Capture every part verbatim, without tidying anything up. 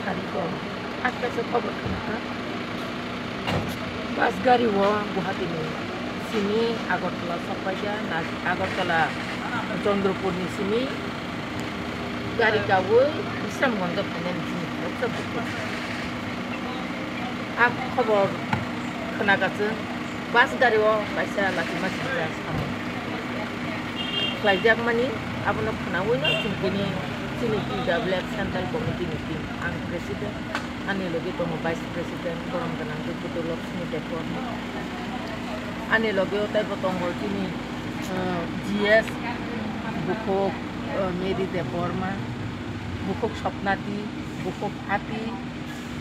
Tariko, hakhe se khobor khna kha. Bus gari o Guwahati ni simi Agartala sokpaikha, na Agartala Chandrapur ni simi gari kaui Bisramganj o phainani simi khoroksa bukhuk. A khobor khna kha chwng. Bus gari o kaisa lachima sijak samung khlaijakmani, abono khnaui no chwng tini chini T W F Central Committee ni team, ang President, ani logi tongo Vice President, borom gwnang Debbarma Lakshmi Debbarma, ani logi o teibo tongo chini, uh, G S bukhuk, uh, Mary Debbarma, bukhuk Swapnati, bukhuk Ati,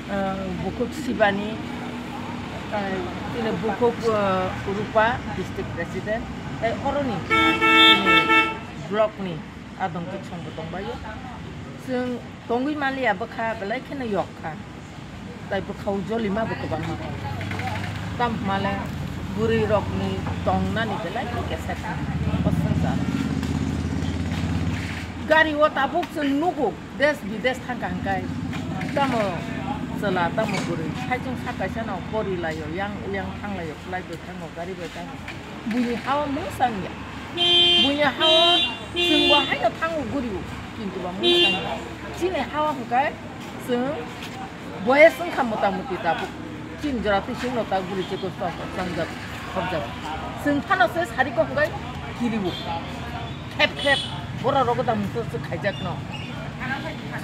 ah, bukhuk Sibani, ah, tini bukhuk, ah, Rupa, district president, tei oroni, tini block ni adong kichong bo tongbaio. Chwng tongwi manliya bwkha belai kheno yok kha, tei bwkha o jolima bo kwbangma kha. Tamo hwnmale bwrwi rokni tongnani belai khe kesa kha o swngchar. Gari o tabuk chwng nugo. Des bides thangkha hwnkhe tamo chwla tamo bwrwi saichung sak kaisano porilaio, yang uyang thanglaio, flight bai thango, gari bai thango. Buini ha-o mungsa wngya. Buini ha-o chwngbo haino thango guri-o, kintu ba mungsa wngya. Chini ha-o hwnkhe chwng boyes wngkha mota moti tabuk. Chini jora twi chwngno ta guri chekos ta changjak, khobjak. Chwng phano se sari kok hwnkhe kiri-o. Khep khep, borok rogo da mungsa se khaijakno.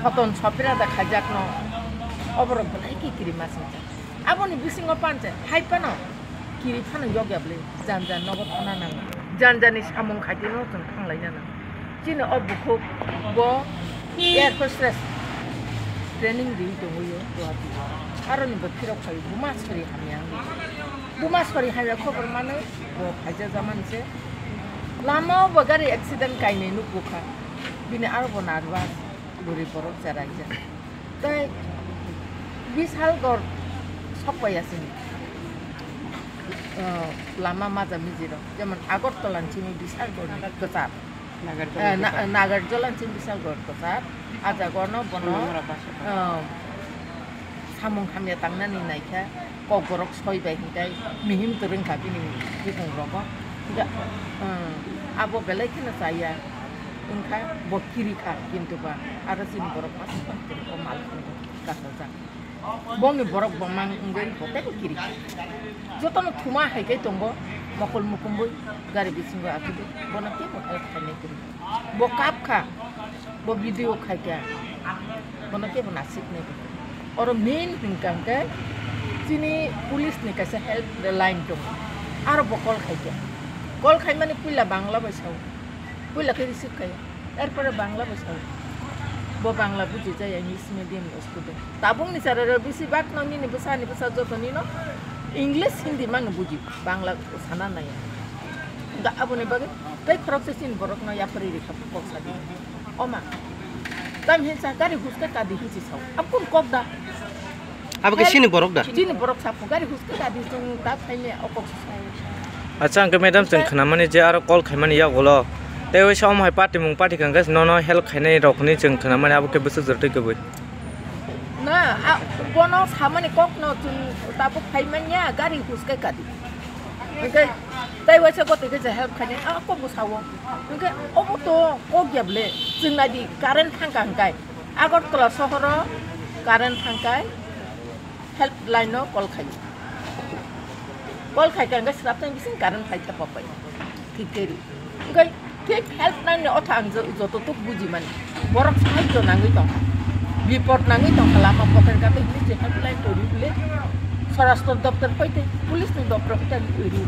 Soton sopira da khaijakno. Oborok belai khe kiri ma singcha. Aboni bisingo panche, hai phano kiri phano yokya bwle, jan jan nogo thana nango. Jan jani samung khaitino chwng thanglaina nango. Chini o bukhuk bo air hostess training riwi tongwi o Guwahati. Aroni bo phirok phaio buma sori hamya wngwi. Buma sori hamya khobor manwi bo phaijak jamani se. Lama o bo gari accident kainwi nukgo kha. Bini aro bo nervous, bwrwi borok cheraijak. Tei Bishalgarh sokpaiya sini. O, lama maja mijiro. Jemon Agartala ni simi Bishalgarh ni kwchar. Nagarjula Eh, na-, kwchar. Nagarjula ni simi Bishalgarh kwchar. A jaga no bono, Purnamura bus. O, samung hamya tangnani naikha. Kokborok soi bai hinkai mihim twrwng kha bini bikung rogo. Hinka, hmm, abo belai kheno chaya wngkha, bo kiri kha, kintu ba aro chini borok masa tong kiri o mal khungo kasaljak. Bongni borok bo mang wngwi bo teibo kiri kha. Jotono thuma hai kai tongo, mokol mukumbui gari bisingo achugwi, bono teibo help khainai kwrwi. Bo kap kha, bo video khai kha, bono kebo nasik nai bo. Oro main hwnkha hwnkhe chini police ni kaisa help line tongo, aro bo call khai kha. Call khai mani puila Bangla bai sao, puila khe receive khai, erpore Bangla bai sao. Bo Bangla buji jaya, English medium ni student. Tabuk ni chara rok bisi bak no nini bwsa ni bwsa joto nino English, Hindi mano buji, Bangla sana naya. Ga aboni bagwi tei khoroksa chini borok no yapri rikha kok sadi. Oma. Tam hinsa gari huska kadi hinsi sao. Abkun kok da. Abo khe chini borok da? Chini borok sapo gari huska kadi chwng ta phaimya o kok sa sao. Acha, hwnkhe madam, chwng khwnamani je aro call khaimani yagulo. Tei waisa omo hai party mung party kangkhe nono help khainai rokni chwng khwnamani abo khe bwswk jora twi kwbwi. Na, a, bono samani kokno chwng tabuk phaimanya gari huska kadi. Hwnkhe tei waisa gotwi khe je help khainai, a, kokbo sao. Hwnkhe obo to kok ya bwle, chwng naidi current thangkha hwnkhe. Agartala sohoro current thangkhe helpline no call khaio. Call khaikha hwnkhe swrapnai bising current phaikha papai. Thik khe ri. Hwnkhe thik helpline ni otha ang jo-, joto tuk buji mani. Borok sahajyo nangwi tongkha. Bipod nangwi tongkha lama poker gate hinwi je helpline to ri bwle. Swarashtra doptor hoite, police ni doptor hoite ri.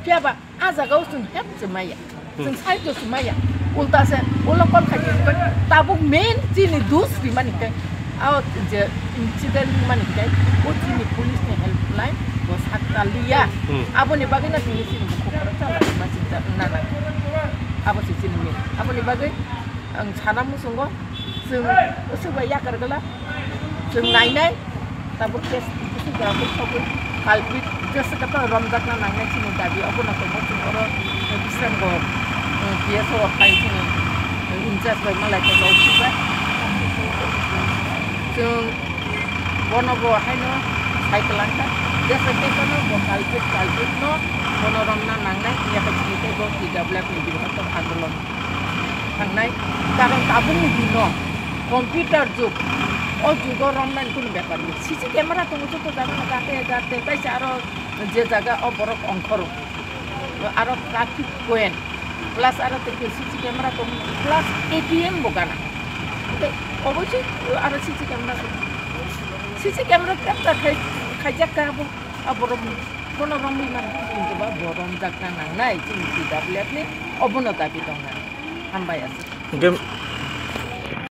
Phiya ba a jaga o chwng help se maya. Hmm. Chwng sahajyo se maya. Ulta se ulo call khai tabuk main chini dus ri mani khe. Ao je incident mani khe, o chini police ni helpline bo sakta liya. Hmm. Aboni bagwi no tini chini bukhuk borok chala ma singcha nana. Abo se chini main. Aboni bagwi ang sana muchungo chwng usuk bai yakar gala chwng nainai. Tabuk case bukhuk borok sogwi culprit jesa kata romjakna nangnai chini dabi obo no tongo chwng oro Bisramganj, eh, P S O hai chini, eh, incharge bai malai tongo usuk bai. Chwng Bono bo haino cycle langkha, jesa tei bono bo culprit, culprit no bono romna nangnai, ya khe chini tei bo T W F ni birhoto andolon thangnai. Karon tabukni dino computer jug, o jugo romnani kunu bepar ni. C C camera tongo joto jaga no gate gate, taisa aro je jaga o borok ongkhoro, aro traffic point, plus aro tei C C camera tongo, plus A T M bo gana. Tei oboisoi aro C C camera tongo. C C camera capture khai, khaijak kha abo, a borok bono romwi mano, kintu ba bo romjakna nangnai, chini T W F ni obono dabi tongna. Hambai aswk. Hingke